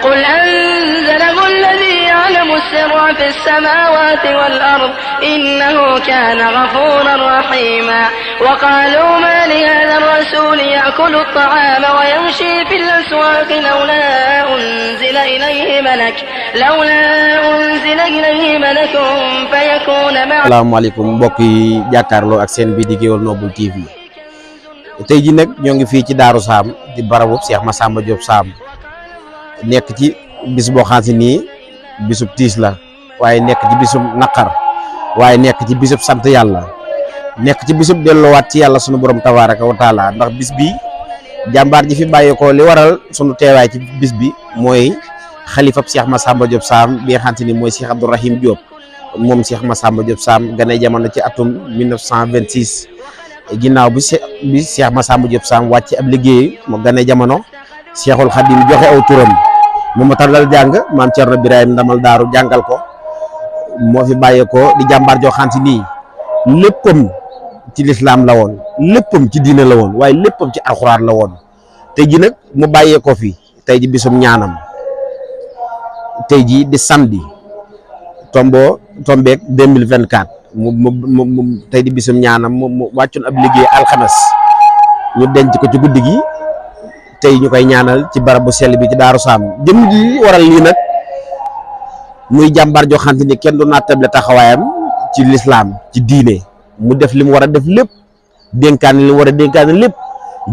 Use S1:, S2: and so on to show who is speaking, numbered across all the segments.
S1: قل أنزله الذي يعلم السر في السماوات والأرض إنه كان غفورا رحيما وقالوا ما لهذا الرسول يأكل الطعام ويمشي في الأسواق لولا أنزل إليه ملك فيكون معه.
S2: Asalaamaaleykum mbokk yi jàkkaarloo ak seen bii di Gueweul Noble TV tey ji nag ñoo ngi fii ci Daaru Saam di barabu Cheikh Massamba Diop Sam nekk ci bis boo xam si nii bisub tiis la waaye nekk ci bisub naqar waaye nekk ci bisub sant yàlla nekk ci bisub delloowaat ci yàlla sunu borom tabaaraka wa taala ndax bis bi jàmbaar ji fi bàyyeekoo li waral sunu teewaay ci bis bi mooy xalifab Cheikh Massamba Diop Sam bi nga xam te ni mooy Cheikh Abdourahim Diop moom Cheikh Massamba Diop Sam gane jamono ci atum 1926 ginnaaw bi Cheikh Massamba Diop Sam wàcc ab liggéey mu gane jamono Cheikhul Khadim joxe aw turam mu ma tardal jàng maam Thierno Birahim ndamal daaru jàngal ko moo fi bàyyeekoo di jàmbaar joo xam te nii léppam ci lislaam la woon léppam ci diine la woon waaye léppam ci alxuraan la woon tey ji nag mu bàyyeekoo fi tey ji bisum ñaanam tey ji di samedi tombeek 2024 mu tey di bisum ñaanam mu wàccoon ab liggéey alxames ñu denc ko ci guddi gi tey ñu koy ñaanal ci barab bu sell bi ci Daaru Saam jëm ji waral lii nag muy jàmbaar joo xam te ni kenn du naatable taxawaayam ci lislaam ci diine mu def li mu war a def lépp dénkaane li mu war a dénkaane lépp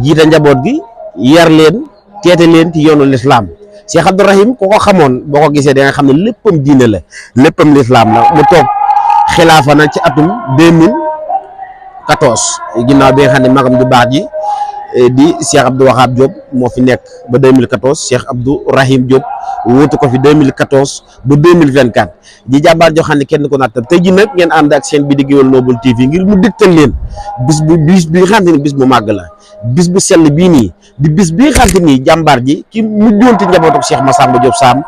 S2: jiite njaboot gi yar leen teete leen ci yoonu lislaam Cheikh Abdourahim ku ko xamoon boo ko gisee da nga xam ne léppam diine la léppam lislaam la mu toog xilaafa na ci atum 2014 ginnaaw bi nga xam ne magam ju baax ji di Cheikh Abdou Wahab Diop moo fi nekk ba 2014 Cheikh Abdourahim Diop wuutu ko fi 2014 ba 2024 ji jàmbaar joo xam ne kenn ko nattal tey ji nag ngeen ànd ak seen bi di Gueweul Noble TV ngir mu dégtal leen bis bi nga xam ne bis bu màgg la bis bu sell bii nii di bis bi nga xam ne nii jàmbaar ji ki mujjoon ci njabootu Cheikh Massamba Diop Sam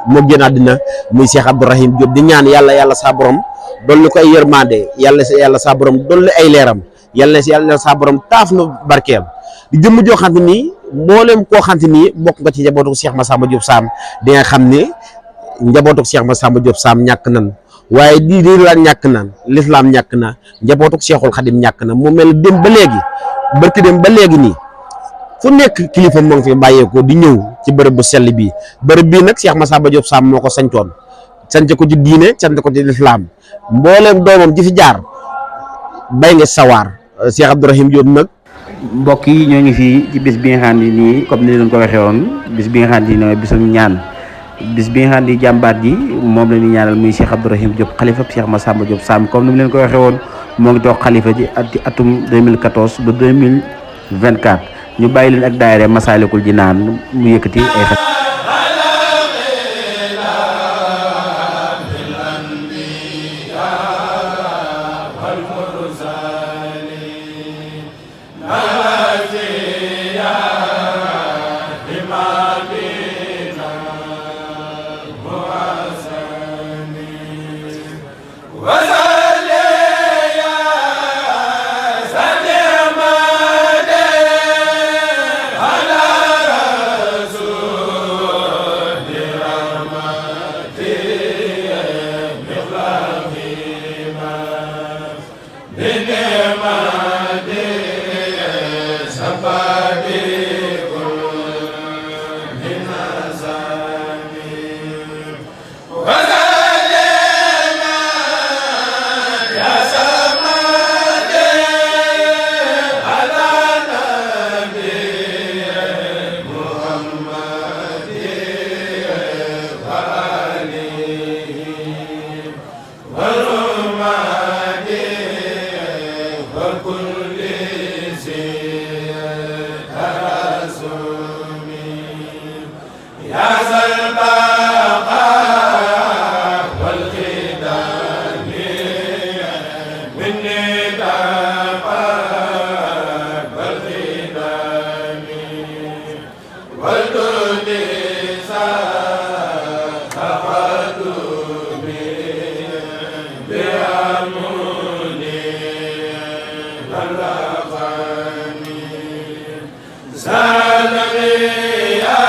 S2: moo génn àddina muy Cheikh Abdourahim Diop di ñaan yàlla saa borom dolli ko ay yërmande yàlla saa borom dolli ay leeram yàlla saa borom taaf na barkeem di jëmm joo xam ne nii mboolem koo xam ne nii bokk nga ci njabootu Cheikh Massamba Diop Sam di nga xam ne njabootu Cheikh Massamba Diop Sam ñàkk nan waaye di la ñàkk naan lislaam ñàkk na njabootu Cheikhul Khadim ñàkk na mu mel dem ba léegi barki dem ba léegi nii fu nekk kilifa moo ngi fi bàyyeekoo di ñëw ci bërëb bu sell bii bërëb bii nag Cheikh Massamba Diop Sam moo ko sañtoon sant ko ci diine sant ko ci lislaam mbooleem doomam ji fi jaar bay nga sawaar Cheikh Abdourahim Diop nag.
S3: mbokk yi ñoo ngi fii ci bis bi nga xam ne nii comme ni leen ko waxee woon bis bi nga xam ne nii bisum ñaan bis bi nga xam ne jàmbaar ji moom la ñuy ñaanal muy Cheikh Abdourahim Diop xalifa Cheikh Massamba Diop Sam comme ni mu leen ko waxee woon moo ngi toog xalifa ji ci atum 2014 ba 2024 ñu bàyyi leen ak daayira Masaalikul Jinaan mu yëkkati ay xas.
S4: Salami ya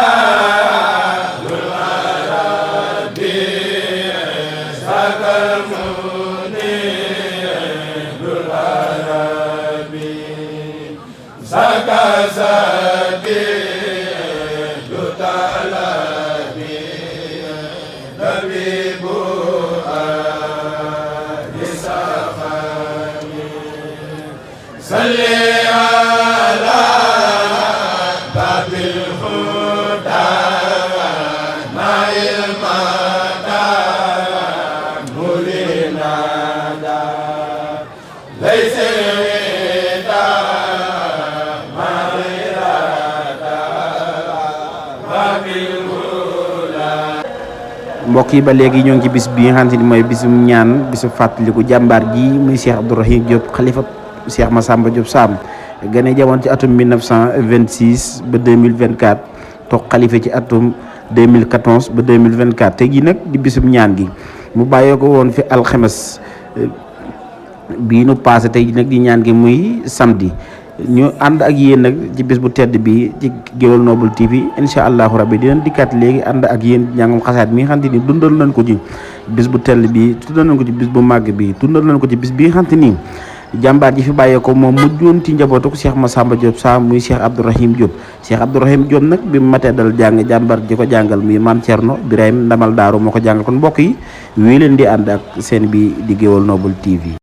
S3: mbokk yi ba léegi ñoo ngi ci bis bi nga xamante ni mooy bisum ñaan bisu fàttaliku jàmbaar ji muy Cheikh Abdourahim Diop xalifa Cheikh Massamba Diop Sam gane jamono ci atum 1926 ba 2024 toog xalifa ci atum 2014 ba 2024 te gi nag di bisum ñaan gi mu bàyyee ko woon fi alxames bii nu passé tey nag di ñaan gi muy samedi ñu ànd ak yéen nag ci bis bu tedd bi ci Gueweul Noble TV incha allahu rabbi dinañ dikkaat léegi ànd ak yéen njàngam xasaat mi nga xam te ni dundal nañ ko ci bis bu tell bi dundal nañ ko ci bis bu màgg bi dundal nañ ko ci bis bi nga xam te ni jàmbaar ji fi bàyyee ko moom mujjoon ci njabootu ko Cheikh Massamba Diop Sam muy Cheikh Abdourahim Diop Cheikh Abdourahim Diop nag bi mu matee dal jàng jàmbaar ji ko jàngal muy maam Thierno Birahim Ndamal Daaru moo ko jàngal kon mbokk yi wii leen di ànd ak seen bi di Gueweul Noble TV